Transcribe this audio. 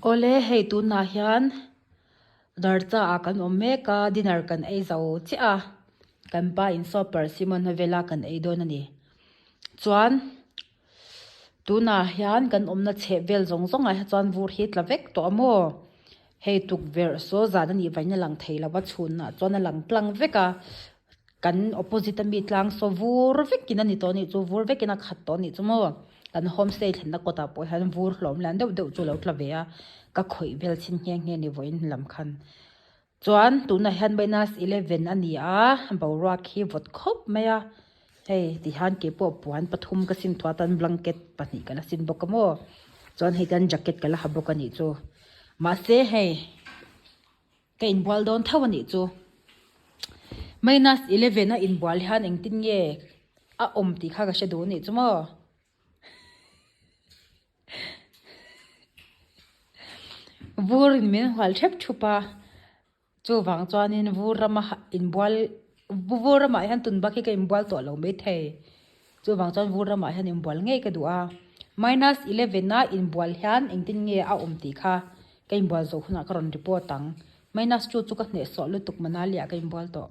Awle hei tunah hian Darcha ah kan awm mek a dinner kan ei zo chiah a kan pa in saw persimmon a vel a kan ei dawn a ni chuan tunah hian kan awmna chheh vel zawng zawng ah hi chuan vur hi tla vek tawh a maw hei tukverh saw zan a nih vain a lang thei lo va chhunah chuan a lang tlang vek a kan opposite ami tlang saw vur vekin a ni tawh a nih chu vur vekin a khat tawh a nih chu maw kan homestay thlenna kawtah pawh hian vur hlawm lian deuh deuh chu a lo tla ve a ka khawih vel chin nghe nghe ni vawiin lam khan chuan tunah hian minus 11 a ni a boruak hi vawt khawp mai a hei tihian keipawh puan pathum ka sin thuah tan blanket pahnih ka la sin bawk a maw chuan hei tan jacket ka la ha bawk a nih chu mahse hei. Ka inbual dawn tho a nih chu. Minus 11 a inbual hian engtin nge a awm tih kha ka hre duh a nih chu maw. Vur in min hual thep thup a, chuvang chuanin vur rama inbual vur ramah hian tun bak hi ka inbual tawh lo maithei. Chuvang chuan vur ramah hian inbual ngei ka duh a, minus 11 a inbual hian engtin nge a awm tih kha ka inbual zawh hunah ka rawn report ang. Minus 2 chu ka hnehsawh lutuk Manali ah ka inbual tawh.